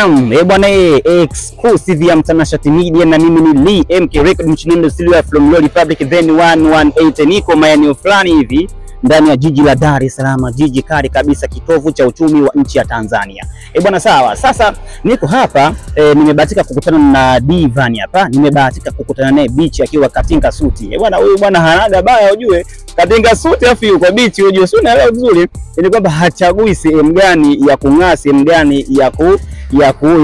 Naam, bwana, exclusive ya Mtanashati Media na mimi ni Lee MK Record Mchinendo Silwa from Low Republic then 118. Niko maeneo fulani hivi ndani ya jiji la Dar es Salaam, jiji kali kabisa, kitovu cha uchumi wa nchi ya Tanzania. Bwana, sawa. Sasa niko hapa, nimebahatika kukutana na Divan hapa. Nimebahatika kukutana naye beach akiwa katinga suti. Bwana, huyu bwana hanaga baya ujue. Katinga suti afu yuko beach ujue, si unaelewa vizuri. Ni kwamba hachagui sehemu gani ya kung'aa, sehemu gani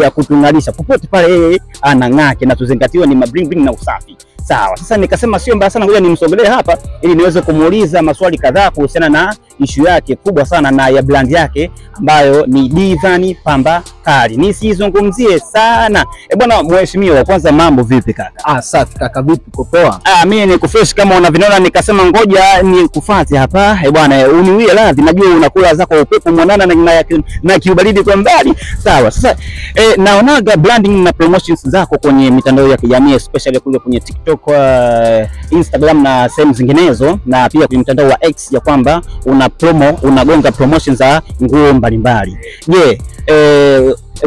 ya kutungalisha. Popote pale yeye anang'aa, kinachozingatiwa ni mabling bling na usafi. Sawa. Sasa nikasema sio mbaya sana, ngoja nimsogelee hapa ili niweze kumuuliza maswali kadhaa kuhusiana na ishu yake kubwa sana na ya brand yake ambayo ni Divan Pamba Kali. Nisizungumzie sana. Bwana mheshimiwa, kwanza mambo vipi kaka? Ah, safi kaka, vipi uko poa? Ah, mimi niko fresh kama unavinona, nikasema ngoja nikufuate hapa. Bwana, uniwie radhi, najua unakula zako upepo mwanana na kiubaridi kwa mbali. Sawa. Sasa naonaga branding na promotions zako kwenye mitandao ya kijamii, especially kule kwenye TikTok, Instagram na sehemu zinginezo, na pia kwenye mtandao wa X, ya kwamba una promo, unagonga promotions za nguo mbalimbali. Je,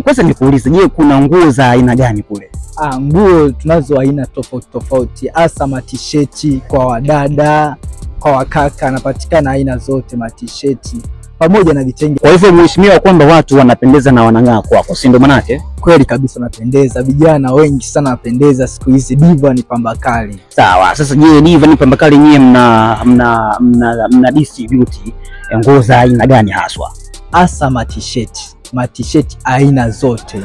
kwanza nikuulize, je, kuna nguo za aina gani kule? Ah, nguo tunazo aina tofauti tofauti, hasa matisheti kwa wadada, kwa wakaka, anapatikana aina zote matisheti pamoja na vitenge. Kwa hivyo mheshimiwa, kwamba watu wanapendeza na wanang'aa kwako, si ndio manake? Kweli kabisa, wanapendeza, vijana wengi sana wanapendeza siku hizi. Divan Pamba Kali. Sawa. Sasa je, Divan Pamba Kali nyie mna distribute nguo za aina gani haswa? Hasa matisheti aina zote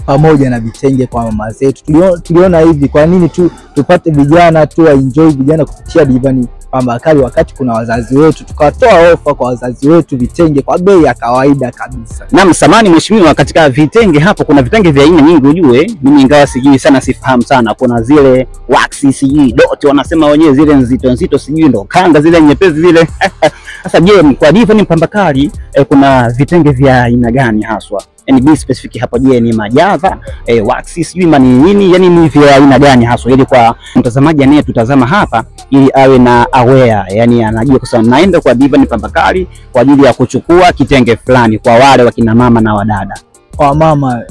pamoja na vitenge kwa mama zetu. Tuliona hivi, kwa nini tu tupate vijana tu enjoy vijana kupitia Divan Pamba Kali wakati kuna wazazi wetu? Tukatoa ofa kwa wazazi wetu vitenge kwa bei ya kawaida kabisa. Naam, samani mheshimiwa, katika vitenge hapo kuna vitenge vya aina nyingi ujue. Mimi ingawa sijui sana, sifahamu sana. Kuna zile waxi, sijui dot wanasema wenyewe, zile nzito nzito, sijui ndo kanga zile nyepesi zile. Sasa je, kwa Divan Pamba Kali kuna vitenge vya aina gani haswa? Yani be specific hapo, je, ni majava, waxi, sijui mani nini, yani ni vya aina gani haswa, ili kwa mtazamaji anayetutazama hapa ili awe na aware, yani anajua kwa sababu naenda kwa Divan Pamba Kali kwa ajili ya kuchukua kitenge fulani, kwa wale wakina mama na wadada. Kwa mama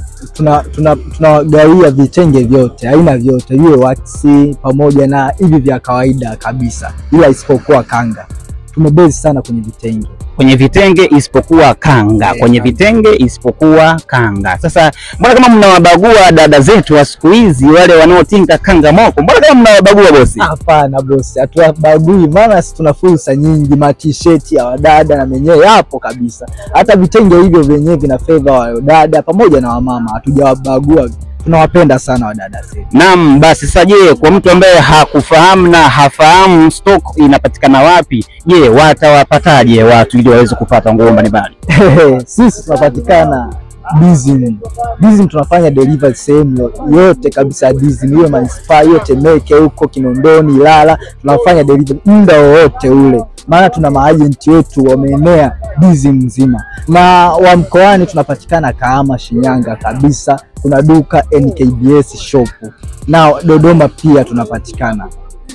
tunagawia vitenge vyote, aina vyote, iwe waxi pamoja na hivi vya kawaida kabisa, ila isipokuwa kanga. Tumebase sana kwenye vitenge. Kwenye vitenge isipokuwa kanga, kwenye vitenge isipokuwa kanga. Sasa mbona kama mnawabagua dada zetu wa siku hizi wale wanaotinga kanga moko? Mbona kama mnawabagua bosi? Hapana bosi, hatuwabagui, maana sisi tuna fursa nyingi, matisheti ya wadada na wenyewe yapo kabisa. Hata vitenge hivyo vyenyewe vina favor wa dada pamoja na wamama, hatujawabagua. Tunawapenda sana wadada zetu. Naam, basi sasa je, kwa mtu ambaye hakufahamu na hafahamu stock inapatikana wapi, je, watawapataje watu ili waweze kupata nguo mbalimbali? Sisi tunapatikana Dizim. Dizim tunafanya delivery sehemu yote kabisa, Dizim iwe manispaa yote, Temeke huko, Kinondoni, Ilala, tunafanya delivery muda wowote ule. Maana tuna maagenti wetu wameenea Dizim nzima. Na wa mkoani tunapatikana Kahama, Shinyanga kabisa, kuna duka NKBS shop. Na Dodoma pia tunapatikana.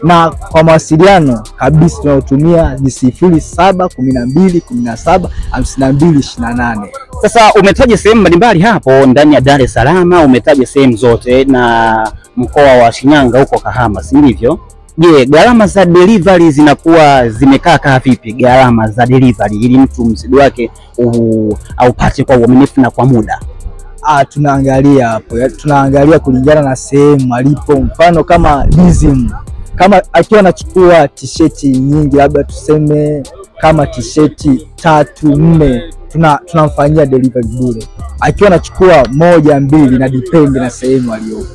Na kwa mawasiliano kabisa tunayotumia ni 0712 17 52 28. Sasa umetaja sehemu mbalimbali hapo ndani ya Dar es Salaam, umetaja sehemu zote na mkoa wa Shinyanga huko Kahama, si ndivyo? Je, gharama za delivery zinakuwa zimekaa kaa vipi? Gharama za delivery ili mtu mzigo wake aupate kwa uaminifu na kwa muda. Ah, tunaangalia hapo, tunaangalia kulingana na sehemu alipo. Mfano kama Dizim, kama akiwa anachukua tisheti nyingi, labda tuseme kama tisheti 3 4, tunamfanyia delivery bure. Akiwa anachukua 1 2, na depend na sehemu aliyopo.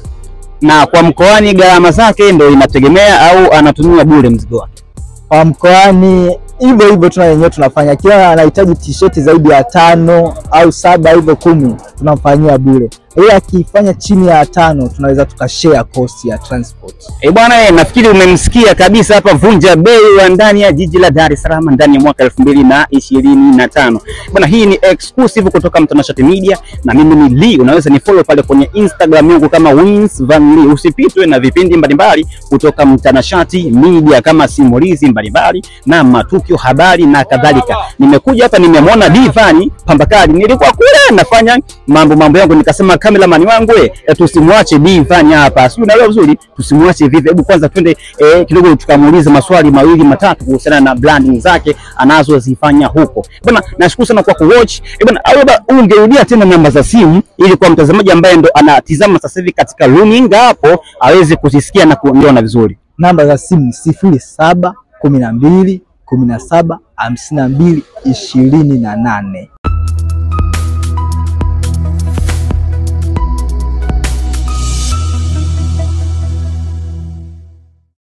Na kwa mkoani gharama zake ndio inategemea au anatumia bure mzigo wake? Kwa mkoani hivyo hivyo tuna wenyewe tunafanya, kila anahitaji tisheti zaidi ya 5 au 7 hivyo 10 tunamfanyia bure. Yeye akifanya chini ya 5 tunaweza tukashare cost ya transport. Bwana, nafikiri umemsikia kabisa hapa vunja bei wa ndani ya jiji la Dar es Salaam ndani ya mwaka 2025. Bwana, hii ni exclusive kutoka Mtanashati Media na mimi ni Lee. Unaweza ni follow pale kwenye Instagram yangu kama Wins Van Lee. Usipitwe na vipindi mbalimbali kutoka Mtanashati Media kama simulizi mbalimbali na matukio, habari na kadhalika. Nimekuja hapa nimemwona Divan Pamba Kali. Nilikuwa kule nafanya mambo yangu nikasema cameraman wangu tusimwache Bivani hapa. Sio, unaelewa vizuri, tusimwache vivi. Hebu kwanza twende kidogo tukamuulize maswali mawili matatu kuhusiana na branding zake anazozifanya huko. Bwana, nashukuru sana kwa kuwatch. Bwana, au labda ungerudia tena namba za simu ili kwa mtazamaji ambaye ndo anatizama sasa hivi katika runinga hapo aweze kuzisikia na kuona vizuri. Namba za simu 07 12 17 52 28.